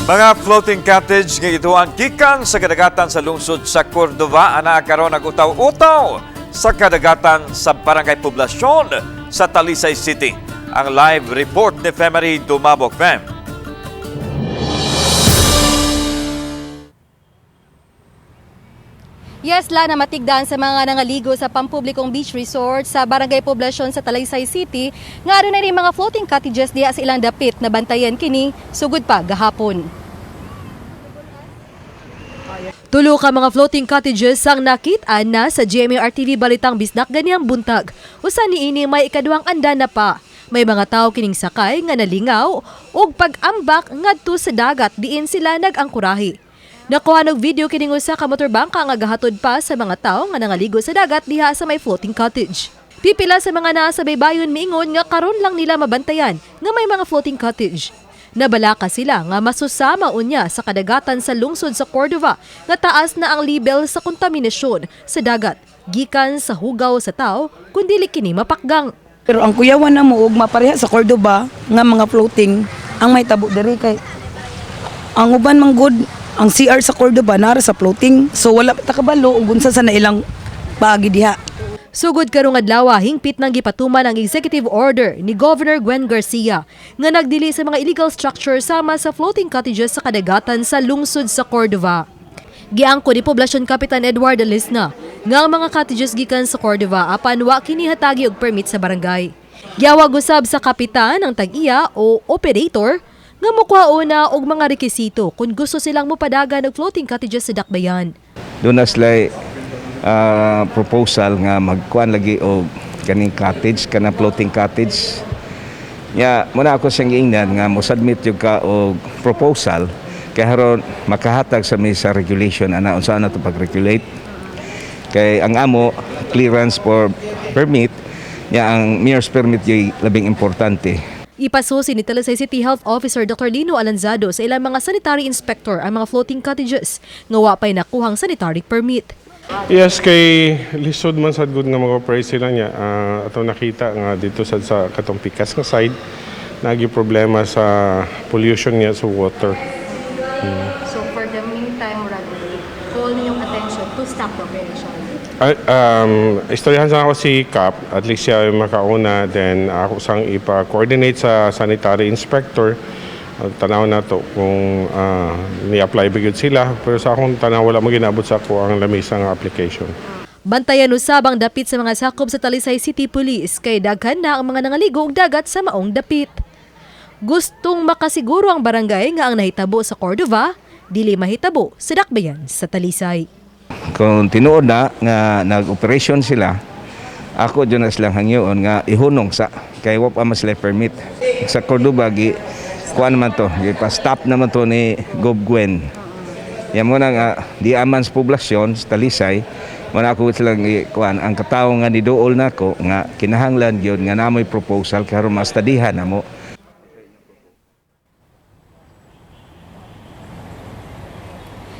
Mga floating cottage nga gituan gikan sa kadagatan sa lungsod sa Cordova ana karon nag-utaw-utaw sa kadagatan sa Barangay Poblacion sa Talisay City. Ang live report ni Femery Dumabok. Fem. Yes, la na matigdan sa mga nangaligo sa pampublikong beach resort sa Barangay Poblacion sa Talisay City nga adunay rin mga floating cottages diha sa ilang dapit na bantayan kini sugod pa gahapon. Tulo ka mga floating cottages ang nakit-an na sa GMA RTV Balitang Bisdak ganiyang buntag. Usa niini may ikaduhang anda na pa. May mga tao kining sakay nga nalingaw ug pag-ambak ngadto sa dagat diin sila nag-angkurahi. Nakuha og video kining usa ka motorbangka nga gahatod pa sa mga tao nga nangaligo sa dagat diha sa may floating cottage. Pipila sa mga naa sa baybayon miingon nga karon lang nila mabantayan nga may mga floating cottage. Nabalaka sila nga masusama unya sa kadagatan sa lungsod sa Cordova nga taas na ang level sa kontaminasyon sa dagat gikan sa hugaw sa tao kundi kini mapakgang. Pero ang kuyawan na mo og mapareha sa Cordoba nga mga floating ang may tabo diri kay ang uban man gud ang CR sa Cordoba nara sa floating, so wala pa ta kabalo og unsa sa na ilang paagi diha. Sugod karong adlaw, hingpit nang gipatuman ang executive order ni Governor Gwen Garcia nga nagdili sa mga illegal structure sama sa floating cottages sa kadagatan sa lungsod sa Cordova. Giangko ni Poblacion Kapitan Edward Alisna nga ang mga cottages gikan sa Cordova apan wa kini hatagi og permit sa barangay. Giawag usab sa kapitan ang tag-iya o operator nga mokuha una og mga rekisito kung gusto silang mopadagan og floating cottages sa Dakbayan. Doon na sila proposal nga magkuan lagi og kaning cottage, kanang floating cottage. Nya muna ako siyang giingnan nga mo submit yung ka og proposal kay haron makahatag sa mi sa regulation ana unsa na to pag-regulate. Kay ang amo clearance for permit, nya ang mayor's permit yung labing importante. Ipasusi ni Talisay City Health Officer Dr. Lino Alanzado sa ilang mga sanitary inspector ang mga floating cottages nga wa pa'y nakuhang sanitary permit. Yes, kay lisod man sad gud nga mag-operate sila niya. Ato nakita nga dito sad sa katong pikas nga side nagi problema sa pollution niya sa water. So for the meantime, murag call ninyong attention to stop the operation. Istoryahan sa ako si Cap, at least siya yung makauna, then ako sang ipa-coordinate sa sanitary inspector. Tanaw na to kung ni-apply ba gyud sila, pero sa akong tanaw wala mo ginabot sa ako ang lamisa nga application. Bantayan usab ang dapit sa mga sakop sa Talisay City Police kay daghan na ang mga nangaligo og dagat sa maong dapit. Gustong makasiguro ang barangay nga ang nahitabo sa Cordova, dili mahitabo sa Dakbayan sa Talisay. Kung tinuod na nga nag-operation sila, ako dyan na silang hangyoon nga ihunong sa kay wa pa man sila permit. Sa Cordoba gi kuan naman to, gi pa-stop naman to ni Gob Gwen. Yan mo na nga di aman sa poblasyon sa Talisay, mo na ako silang gi kuan ang katawo nga niduol nako nga kinahanglan gyud nga namoy proposal karon mastadihan namo.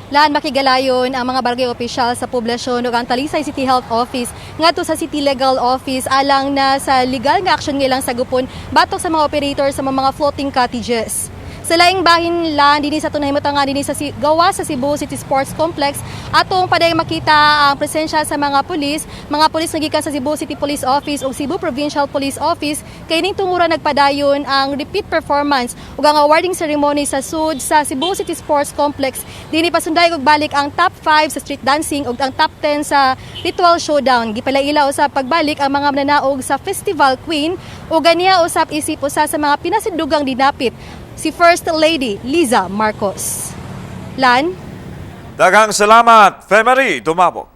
Laan makigalayon ang mga barangay opisyal sa poblasyon ug ang Talisay City Health Office ngadto sa City Legal Office alang na sa legal nga aksyon nga ilang sagupon batok sa mga operator sa mga floating cottages. Sa laing bahin lan dinhi sa tunay nga dinhi sa gawa sa Cebu City Sports Complex atong padayong makita ang presensya sa mga pulis nga gikan sa Cebu City Police Office ug Cebu Provincial Police Office kay ning tungura nagpadayon ang repeat performance ug ang awarding ceremony sa sud sa Cebu City Sports Complex. Dinhi pasunday og balik ang top 5 sa street dancing ug ang top 10 sa ritual showdown. Gipalaila sa pagbalik ang mga mananaog sa Festival Queen ug ganiya usab isip usa sa mga pinasindugang dinapit si First Lady Liza Marcos. Lan? Daghang salamat, Femery Dumabok.